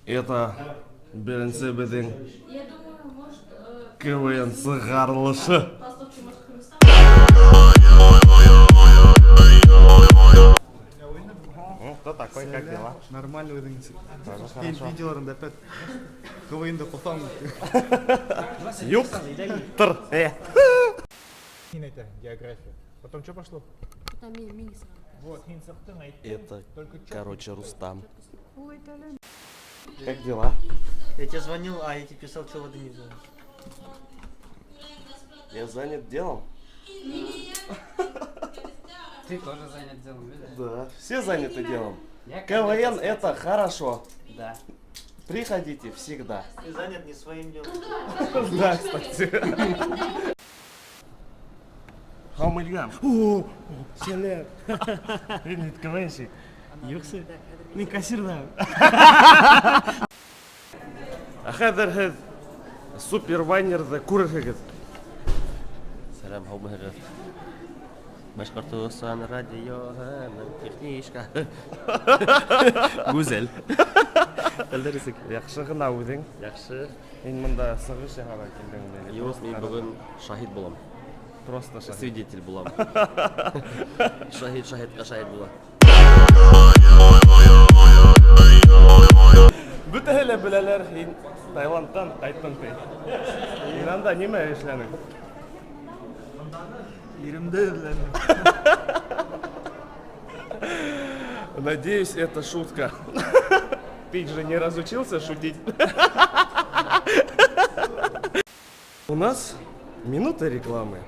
Это беренсе беҙҙең КВН сығарылышы. Ну, кто такой, как дела? Нормально үҙең. Тоже Һин хорошо. видеоларында опять КВН-ды ҡоҫаң. Юҡ, тор. Һин әйтә, география. Потом что пошло? Вот, һин сыҡтың, әйттең. Это, Только чё? короче, Рустам. Как дела? Я тебе звонил, а я тебе писал, что воды не взял. Я занят делом. Ты тоже занят делом, видишь? Да. Все заняты делом. Я КВН — это хорошо. Да. Приходите всегда. Ты занят не своим делом. Да, кстати. Һаумы, О, Сәләм. Мин бит КВНщик. Юҡсы. Мин кассирҙа. Ә хәҙер һеҙ супер вайнерҙы күрерһегеҙ. Сәләм, һаумыһығыҙ. Башҡортостан радиоһының техничка. Гүзәл. Хәлдәр нисек? Яҡшы ғына үҙең. Яҡшы. Һин бында сығыш яһарға килдеңме? Юҡ, мин бөгөн шаһит булам. Просто шаһит. Свидетель булам. Шаһит шаһитҡа шаһит була. Бөтәһе лә беләләр, һин Таиландтан ҡайттың ти. Һин анда нимә эшләнең? Иремде эҙләнем. Надеюсь, это шутка. Ты же не разучился шутить. У нас минута рекламы.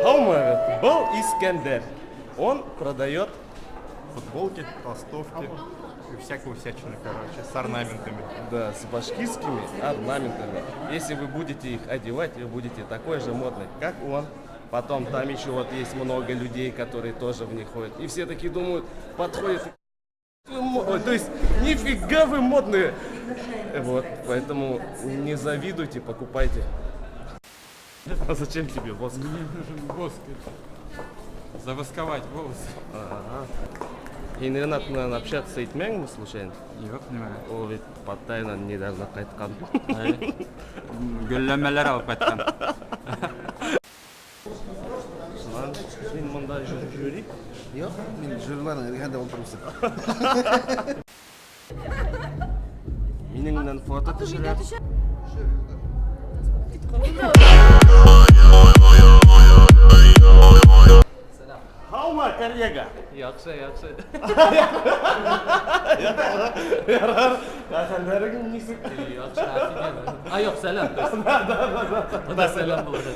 Һаумыһығыҙ, был Искәндәр. Он продает Футболки, толстовки и всякую всячину, короче, с орнаментами. Да, с башкирскими орнаментами. Если вы будете их одевать, вы будете такой же модный, как он. Потом там еще вот есть много людей, которые тоже в них ходят. И все такие думают, подходят. Ой, то есть, нифига вы модные. Вот, поэтому не завидуйте, покупайте. А зачем тебе воск? Мне нужен воск. Завосковать волосы. Ага. Һин Ренат менән общаться итмәнеңме случайно? Юҡ, нимә? Ул бит Паттайҙан недавно ҡайтҡан. Гөлләмәләр алып ҡайтҡан. Шунан һин бында жюри? Юҡ, мин жюриларҙың эргәһендә ултырыусы. Минең менән фото төшөрә. Һаумы, коллега? Яҡшы, яҡшы. Ярар, хәлдәрең нисек? Яҡшы, офигенно. А, юҡ, сәләм. Да, сәләм була да.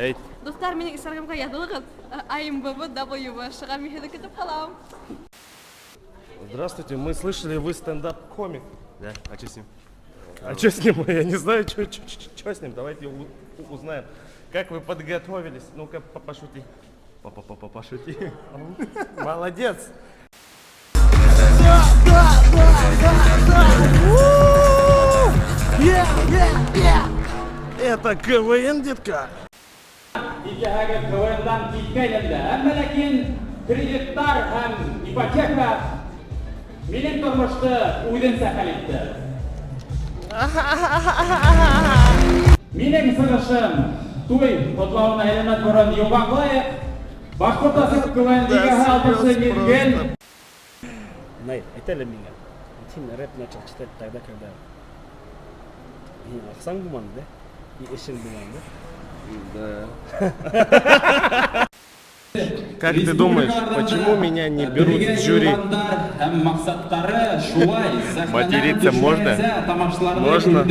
Әйт. Дуҫтар, минең инстаграмға яҙылығыҙ. IMBBW. Шуға мин һеҙҙе көтөп ҡалам. Здравствуйте, мы слышали, вы стендап-комик. Да, а что с ним? А что с ним? Я не знаю, что с ним. Давайте узнаем. Как вы подготовились? Ну-ка, пошути. Пошути. Молодец! Это КВН, детка! Икәһегеҙ КВН-дан киткәйнем дә. Әммә ләкин кредиттар һәм ипотека минең тормошто үҙенсә хәл итте. Минең сығышым туй ҡотлауына әйләнмәҫ борон йомғаҡлайыҡ. Башҡортостан КВН лигаһы алтынсы миҙгел. Най, әйт әле миңә. Һин рэп начал читать тогда, когда һинең аҡсаң булманы, да? И эшең булманы, да? Да. Как ты думаешь, почему меня не берут в жюри? Һәм маҡсаттары шулай Материться можно? Можно.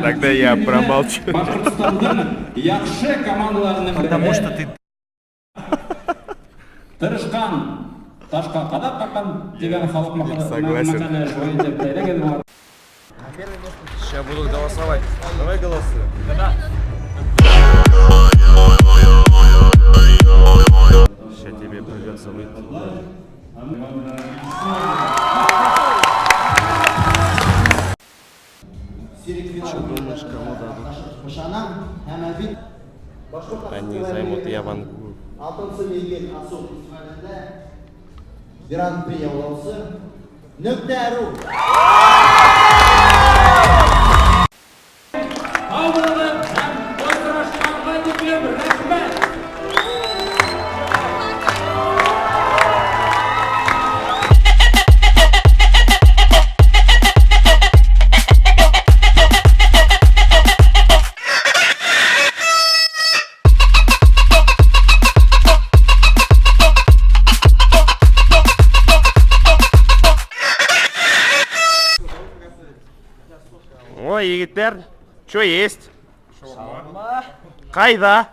Тогда я промолчу. Башҡортостандың яҡшы командаларының Потому что ты тырышҡан ташҡа ҡаҙаҡ ҡаҡҡан тигән халыҡ Согласен. мәҡәле шулай итеп әйләгән бар. Сейчас будут голосовать. Давай голосуем. Сейчас тебе придется выйти. Что думаешь, кому дадут? Они займут Явангую. Алтынсы миҙгел асыу фестивалендә Гран-при яулаусы Нөктә ру. Һау булығыҙ һәм осрашҡанға тиклем рәхмәт! Ой, егеттәр, что есть? Ҡайҙа?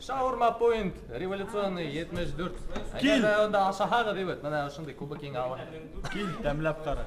Шаурма Point, революционный 74. Кил. Әгәр ҙә унда ашаһағыҙ, тип, бына ошондай кубок иң ала. Кил, тәмләп ҡара.